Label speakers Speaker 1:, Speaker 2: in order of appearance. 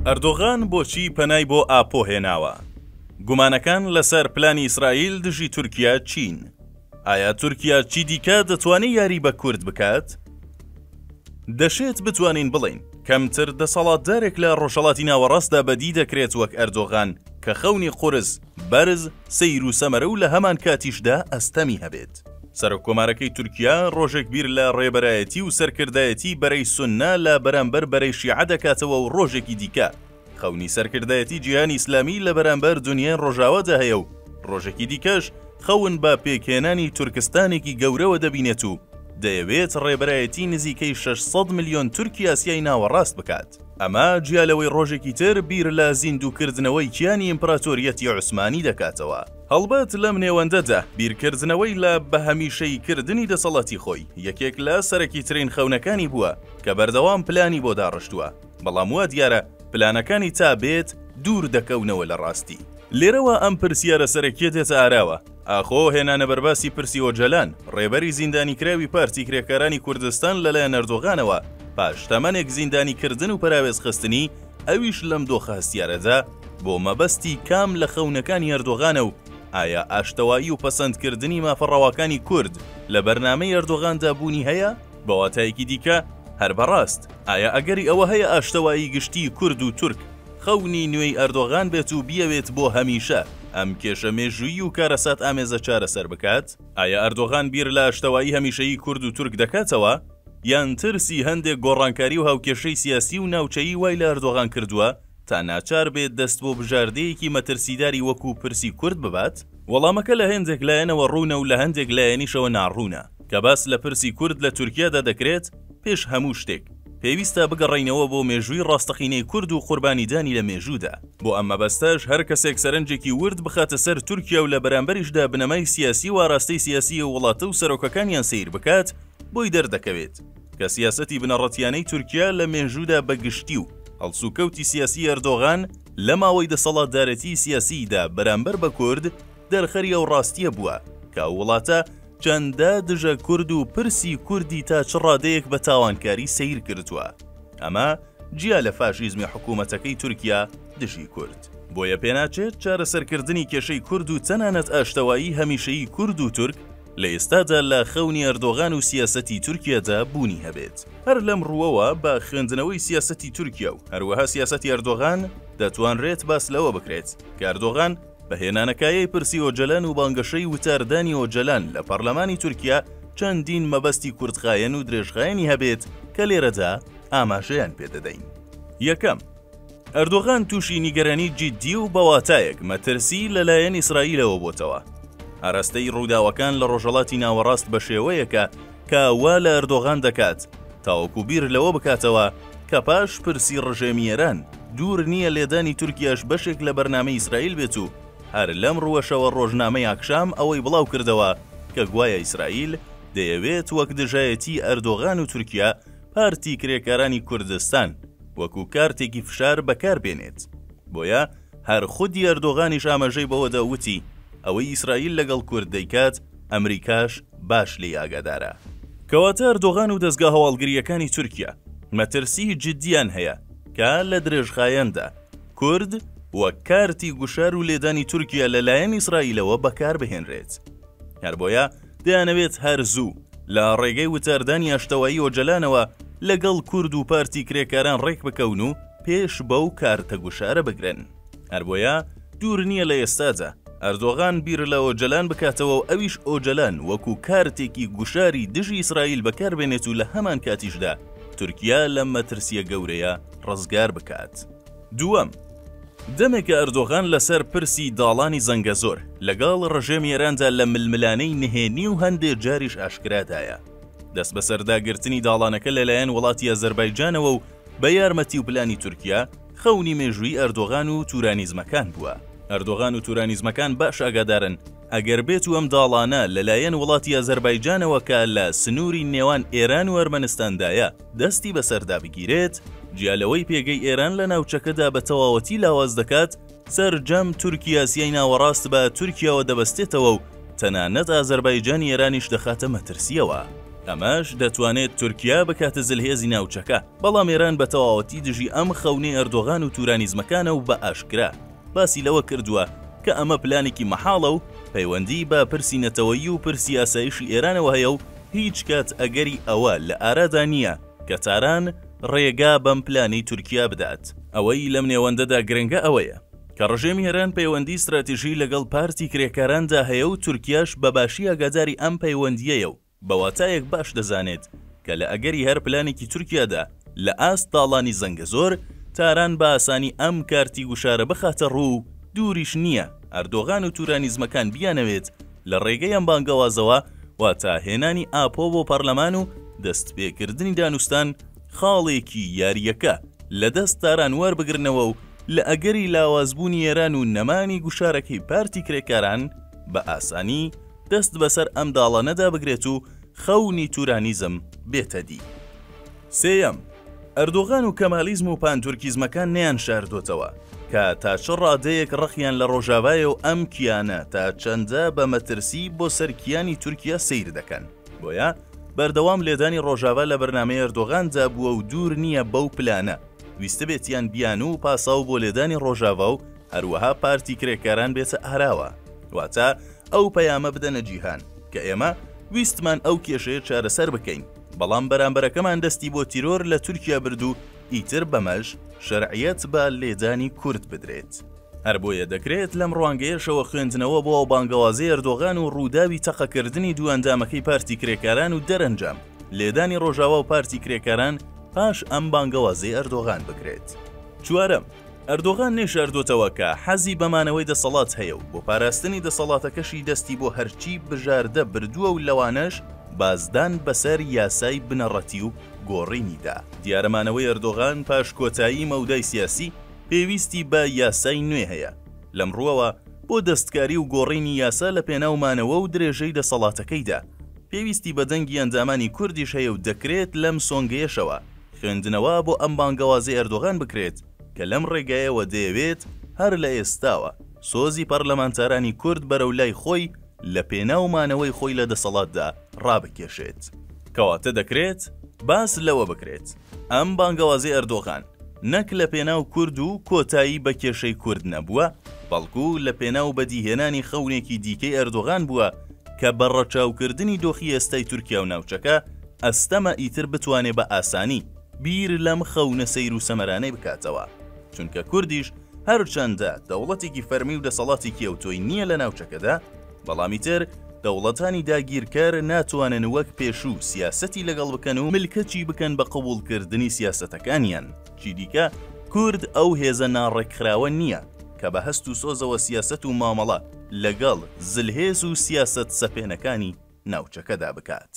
Speaker 1: ئەردۆغان بۆچی پەنای بۆ ئاپۆ هێناوە؟ گومانەکان لەسەر پلانی ئیسرائیل دژی تورکیا چین؟ ئایا تورکیا چیدیکە دەتوانێت یاری بە کورد بکات؟ دەشێت بتوانین بڵێین کەمتر دەسەڵاتدارێک لە ڕۆژهەڵاتی ناوەڕاستدا بەدی دەکرێت وەک ئەردۆغان کە خەونی قورس، بەرز، سەیر و سەمەرە و لە هەمان کاتیشدا ئەستەمی هەبێت. سەرۆک کۆمارەکەی تورکیا ڕۆژێک بیر لە ڕێبەرایەتی و سەرکردایەتی بەرەی سوننە لە بەرامبەر بەرەی شیعە دەکاتەوە و ڕۆژێکی دیکە خەونی سەرکردایەتی جیهانی ئیسلامی لە بەرامبەر دنیای ڕۆژاوادا هەیە و ڕۆژێکی دیکەش خەون بە پێکهێنانی تورکستانێکی گەورەوە دەبینێت و دەیەوێت ڕێبەرایەتی نزیکەی 600 ملیۆن تورکی ئاسیای ناوەڕاست بکات. ئەمە جیا لەوەی ڕۆژێکی تر بیر لە زیندووکردنەوەی کیانی ئیمپراتۆریەتی عوسمانی دەکاتەوە. هەڵبەت لەم نێوەندەدا بیرکردنەوەی لە بەهەمیشەییکردنی دەسەڵاتی خۆی یەکێک لە سەرەکیترین خەونەکانی بووە کە بەردەوام پلانی بۆ داڕشتووە، بەڵام وا دیارە پلانەکانی تا بێت دوور دەکەونەوە لە ڕاستی. لێرەوە ئەم پرسیارە سەرەکیە دێتە ئاراوە، ئاخۆ هێنانەبەرباسی پرسی ئۆجەلان، ڕێبەری زیندانیکراوی پارتی کرێکارانی کوردستان لەلایەن ئەردۆغانەوە پاش تەمەنێک زیندانیکردن و پەراوێزخستنی، ئەویش لەم دۆخە هەستیارەدا، بۆ مەبەستی کام لە خەونەکانی ئەردۆغانە و ئایا ئاشتەوایی و پەسەندکردنی مافە ڕەواکانی کورد لە بەرنامەی ئەردۆغاندا بوونی هەیە؟ بە واتایەکی دیکە، هەر بەڕاست ئایا ئەگەری ئەوە هەیە ئاشتەوایی گشتیی کورد و تورک خەونی نوێی ئەردۆغان بێت و بیەوێت بۆ هەمیشە ئەم کێشە مێژوویی و کارەساتئامێزە چارەسەر بکات؟ ئایا ئەردۆغان بیر لە ئاشتەوایی هەمیشەیی کورد و تورک دەکاتەوە؟ یان ترسی هەندێک گۆڕانکاری و هاوکێشەی سیاسی و ناوچەیی وای لە ئەردۆغان کردووە تا ناچار بێت دەست بۆ بژاردەیەکی مەترسیداری وەکو پرسی کورد ببات؟ وەڵامەکە لە هێندێک لایەنەوە ڕوونە و لە هەندێک لایەنیشەوە ناڕوونە. کە باس لە پرسی کورد لە تورکیادا دەکرێت، پێش هەموو شتێک، پێویستە بگەڕێینەوە بۆ مێژووی ڕاستەقینەی کورد و قوربانیدانی لە مێژوودا. بۆ ئەم مەبەستەش هەر کەسێک سەرنجێکی ورد بخاتە سەر تورکیا و لە بەرامبەریشدا بنەمای سیاسی و ئاراستەی سیاسی ئەو وڵاتە و سەرۆکەکانیان سەیر بکات، بۆی دەردەکەوێت کە سیاسەتی بنەڕەتیانەی تورکیا لە مێژوودا بە گشتی و هەڵسوکەوتی سیاسی ئەردۆغان لە ماوەی دەسەڵاتدارێتیی سیاسییدا بەرامبەر بە کورد دەرخەری ئەو ڕاستییە بووە کە ئەو وڵاتە چەندە دژە کورد و پرسی کوردی تا چ ڕادەیەک بە تاوانکاری سەیر کردووە. ئەمە جیا لە فاشیزمی حکوومەتەکەی تورکیا دژی کورد. بۆیە پێناچێت چارەسەرکردنی کێشەی کورد و تەنانەت ئاشتەوایی هەمیشەیی کورد و تورک لە ئێستادا لە خەونی ئەردۆغان و سیاسەتی تورکیادا بوونی هەبێت. هەر لەم ڕووەوە بە خوێندنەوەی سیاسەتی تورکیا و هەروەها سیاسەتی ئەردۆغان دەتوانرێت باس لەوە بکرێت کە ئەردۆغان بە هێنانەکایەی پرسی ئۆجەلان و بانگەشەی وتاردانی ئۆجەلان لە پەڕلەمانی تورکیا چەندین مەبەستی کورتخایەن و درێژخایەنی هەبێت کە لێرەدا ئاماژەیان پێدەدەین. یەکەم، ئەردۆغان تووشی نیگەرانی جیددی و بە واتایەک مەترسی لە لایەن ئیسرائیلەوە بۆتەوە. ئاراستەی ڕووداوەکان لە ڕۆژهەڵاتی ناوەڕاست بە شێوەیەکە کە وا لە ئەردۆغان دەکات تاوەکو بیر لەوە بکاتەوە کە پاش پرسی ڕژێمی ئێران دوور نییە لێدانی تورکیاش بەشێک لە بەرنامەی ئیسرائیل بێت و هەر لەم ڕووەشەوە ڕۆژنامەی ئاکشام ئەوەی بڵاو کردەوە کە گوایە ئیسرائیل دەیەوێت وەک دژایەتی ئەردۆغان و تورکیا پارتی کرێکارانی کوردستان وەکو کارتێکی فشار بەکار بێنێت. بۆیە هەر خودی ئەردۆغانیش ئاماژەی بەوەدا و وتی ئەوەی ئیسرائیل لەگەڵ کورد دەیکات ئەمریکاش باش لێی ئاگادارە. کەواتە ئەردۆغان و دەزگا هەواڵگرییەکانی تورکیا مەترسیی جدییان هەیە کە لە درێژخایەندا کورد وەک کارتی گوشار و لێدانی تورکیا لە لایەن ئیسرائیلەوە بەکار بهێنرێت. هەر بۆیە دەیانەوێت هەر زوو لە ڕێگەی وتاردانی ئاشتەوایی ئۆجەلانەوە لەگەڵ کورد و پارتی کرێکاران ڕێک بکەون و پێش بەو کارتە گوشارە بگرن. هەر بۆیە دوور نییە لە ئێستادا ئەردۆغان بیر لە ئۆجەلان بکاتەوە و ئەویش ئۆجەلان وەکو کارتێکی گوشاری دژی ئیسرائیل بەکار بێنێت و لە هەمان کاتیشدا تورکیا لەم مەترسییە گەورەیە ڕزگار بکات. دووەم، دەمێکە ئەردۆغان لەسەر پرسی داڵانی زەنگەزۆر لەگەڵ ڕژێمی ئێراندا لە ململانێی نهێنی و هەندێ جاریش ئاشکرادایە. دەستبەسەرداگرتنی داڵانەکە لەلایەن وڵاتی ئازەربایجانەوە و بە یارمەتی و پلانی تورکیا، خەونی مێژوویی ئەردۆغان و تورانیزمەکان بووە. ئەردۆغان و تورانیزمەکان باش ئاگادارن ئەگەر بێت و ئەم داڵانە لەلایەن وڵاتی ئازەربایجانەوە کە لە سنووری نێوان ئێران و ئەرمەنستاندایە دەستی بەسەردا بگیرێت، جیا لەوەی پێگەی ئێران لە ناوچەکەدا بە تەواوەتی لاواز دەکات، سەرجەم تورکی ئاسیای ناوەڕاست بە تورکیاوە دەبەستێتەوە و تەنانەت ئازەربایجانی ئێرانیش دەخاتە مەترسییەوە. ئەمەش دەتوانێت تورکیا بکاتە زلهێزی ناوچەکە، بەڵام ئێران بە تەواوەتی دژی ئەم خەونەی ئەردۆغان و تورانیزمەکانە و بە ئاشکرا باسی لەوە کردووە کە ئەمە پلانێکی مەحاڵە و پەیوەندی بە پرسی نەتەوەیی و پرسی ئاسایشی ئێرانەوە هەیە و هیچ کات ئەگەری ئەوە لە ئارادا نییە کە تاران ڕێگا بەم پلانەی تورکیا بدات. ئەوەی لەم نێوەندەدا گرنگە ئەوەیە کە ڕژێمی ئێران پەیوەندی ستراتیژی لەگەڵ پارتی کرێکاراندا هەیە و تورکیاش بە باشی ئاگاداری ئەم پەیوەندییەیە و بە واتایەک باش دەزانێت کە لە ئەگەری هەر پلانێکی تورکیادا لە ئاست تاڵانی زەنگەزۆر، تاران بە ئاسانی ئەم کارتی گوشارە بخاتە ڕوو و دووریش نییە ئەردۆغان و تورانیزمەکان بیانەوێت لە ڕێگەی ئەم بانگەوازەوە واتە هێنانی ئاپۆ بۆ پەرلەمان و دەستپێکردنی دانوستان خاڵێکی یارییەکە لە دەست تاران وەربگرنەوە و لە ئەگەری لاوازبوونی ئێران و نەمانی گوشارەکەی پارتی کرێکاران بە ئاسانی دەست بەسەر ئەم داڵانەدا بگرێت و خەونی تورانیزم بێتە دی. سێیەم، ئەردۆغان و کەمالیزم و پانتورکیزمەکان نەیانشاردۆتەوە کە تا چ ڕادەیەک ڕقیان لە ڕۆژاڤایە و ئەم کیانە تا چەندە بە مەترسی بۆ سەر کیانی تورکیا سەیر دەکەن. بۆیە بەردەوام لێدانی ڕۆژاڤا لە بەرنامەی ئەردۆغاندا بووە و دوور نییە بەو پلانە ویستبێتیان بیانوو و پاساو بۆ لێدانی ڕۆژاڤا و هەروەها پارتی کرێکاران بێتە ئاراوە. واتە ئەو پەیامە بدەنە جیهان کە ئێمە ویستمان ئەو کێشەیە چارەسەر بکەین، بەڵام بەرامبەرەکەمان دەستی بۆ تیرۆر لە تورکیا برد و ئیتر بەمەش شەرعیەت بە لێدانی کورد بدرێت. هەر بۆیە دەکرێت لەم ڕوانگەیەشەوە خوێندنەوە بۆ ئەو بانگەوازەی ئەردۆغان و ڕووداوی تەقەکردنی دوو ئەندامەکەی پارتی کرێکاران و دەرەنجام لێدانی ڕۆژاوا و پارتی کرێکاران پاش ئەم بانگەوازەی ئەردۆغان بکرێت. چوارەم، ئەردۆغان نەیشاردۆتەوە کە حەزی بە مانەوەی دەسەڵات هەیە و بۆ پاراستنی دەسەڵاتەکەشی دەستی بۆ هەرچی بژاردە بردووە و لەوانەش بازدان بەسەر یاسای بنەڕەتی و گۆڕینیدا. دیارە مانەوەی ئەردۆغان پاش کۆتایی مەودای سیاسی پێویستی بە یاسای نوێ هەیە، لەم ڕووەوە بۆ دەستکاری و گۆڕینی یاسا لە پێناو مانەوە و درێژەی دەسەڵاتەکەیدا پێویستی بە دەنگی ئەندامانی کوردیش هەیە و دەکرێت لەم سۆنگەیەشەوە خوێندنەوە بۆ ئەم بانگەوازەی ئەردۆغان بکرێت کە لەم ڕێگایەوە دەیەوێت هەر لە ئێستاوە سۆزی پەرلەمانتارانی کورد بەرەو لای خۆی لە پێناو مانەوەی خۆی لە دەسەڵاتدا ڕابکێشێت. کەواتە دەکرێت باس لەوە بکرێت ئەم بانگەوازەی ئەردۆغان نەک لە پێناو کورد و کۆتایی بە کێشەی کورد نەبووە، بەڵکو لە پێناو بەدیهێنانی خەونێکی دیکەی ئەردۆغان بووە کە بە ڕەچاوکردنی دۆخی ئێستای تورکیا و ناوچەکە ئەستەمە ئیتر بتوانێ بە ئاسانی بیر لەم خەونە سەیر و سەمەرانەی بکاتەوە، چونکە کوردیش هەرچەندە دەوڵەتێکی فەرمی و دەسەڵاتێکی ئەوتۆی نییە لە ناوچەکەدا، بەڵام ئیتر دەوڵەتانی داگیرکەر ناتوانن وەک پێشوو سیاسەتی لەگەڵ بکەن و ملکەچی بکەن بە قبوڵکردنی سیاسەتەکانیان، چیدیکە کورد ئەو هێزە ناڕێکخراوە نییە کە بە هەست و سۆزەوە سیاسەت و مامەڵە لەگەڵ زلهێز و سیاسەت سەپێنەکانی ناوچەکەدا بکات.